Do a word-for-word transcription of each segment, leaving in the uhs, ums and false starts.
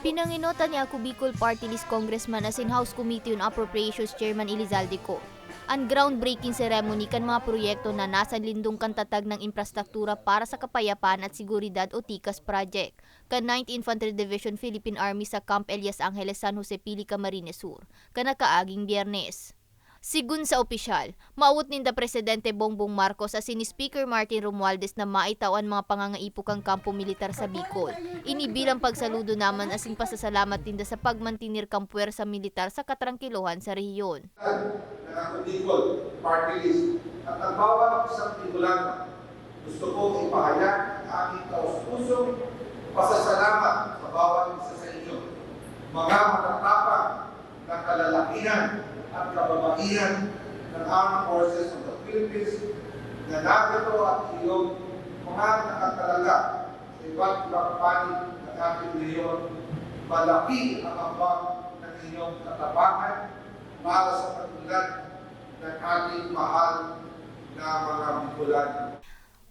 Pinangenotan ni Ako Bicol Party List Congressman asin House Committee on Appropriations Chairman Elizalde Co an groundbreaking ceremony kan mga proyekto na nasa lindong kan tatag na imprastruktura para sa kapayapaan at seguridad o TICAS project kan Ninth Infantry Division Philippine Army sa Camp Elias Angeles, San Jose, Pili, Camarines Sur, kan nakaaging Biyernes. Sigun sa opisyal, maawot ninda Presidente Bongbong Marcos asin ni Speaker Martin Romualdez na maitao an mga pangangaipo kan kampo militar sa Bicol. Ini bilang pagsaludo naman asin pasasalamat ninda sa pagmantener kan puwersa militar sa katrangkilohan sa rehiyon. Ng Ako Bicol Party List at ang bawat isang Bicolano. Gusto kong ipahayag ang aming taos-pusong pasasalamat sa bawat isa sa inyo, mga matatapang na kalalakihan at kababaihan ng Armed Forces of the Philippines na narito at iyong mga nakatalaga sa iba't ibang panig ng ating rehiyon. Malaki ang ambag ng inyong katapangan para sa pag-unlad ng ating mahal na mga Bicolano.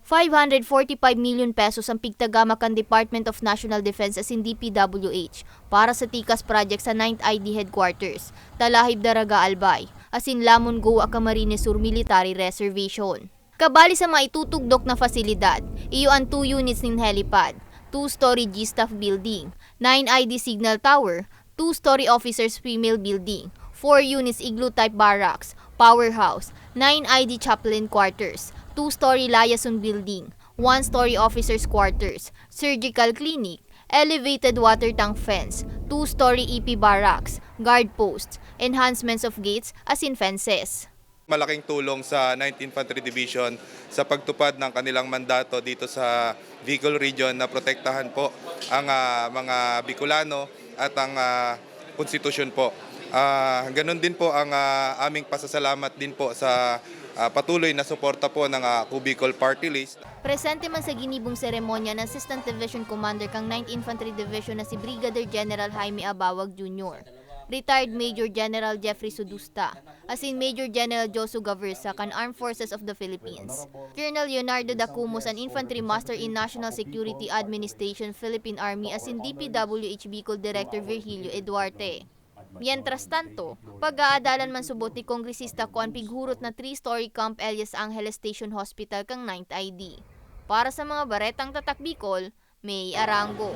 Five hundred forty-five million pesos ang pigtagama kan Department of National Defense asin D P W H para sa TICAS project sa Ninth I D Headquarters, Talahib, Daraga, Albay, asin Lamon, Goa, Camarines Sur Military Reservation. Kabali sa maitutugdok na pasilidad, iyo an two units nin helipad, two-story G-Staff Building, nine I D Signal Tower, two-story Officers Female Building, four units Igloo-type Barracks, Powerhouse, nine I D Chaplain Quarters, two-story Liaison Building, one-story Officers Quarters, Surgical Clinic, elevated water tank fence, two-story E P Barracks, guard posts, enhancements of gates asin fences. Malaking tulong sa Ninth Infantry Division sa pagtupad ng kanilang mandato dito sa Bicol Region na protektahan po ang, ah, mga Bicolano at ang, ah, konstitusyon po. Ah, ganun din po ang, ah, aming pasasalamat din po sa, ah, patuloy na suporta po ng, ah, Ako Bicol Party List. Presente man sa ginibong seremonya an Assistant Division Commander kan Ninth Infantry Division na si Brigadier General Jaime Abawag Junior, Retired Major General Jeffrey Sudusta, asin Major General Josu Gaversa kan Armed Forces of the Philippines, Colonel Leonardo Dacumo, an Infantry Master in National Security Administration, Philippine Army, asin D P W H Bicol Director Virgilio Eduarte. Mientras tanto, pag-aadalan man subot ni Kongresista Co an pighurot na three-story Camp Elias Angeles Station Hospital kan Ninth I D. Para sa mga Baretang Tatak Bicol, May Arango.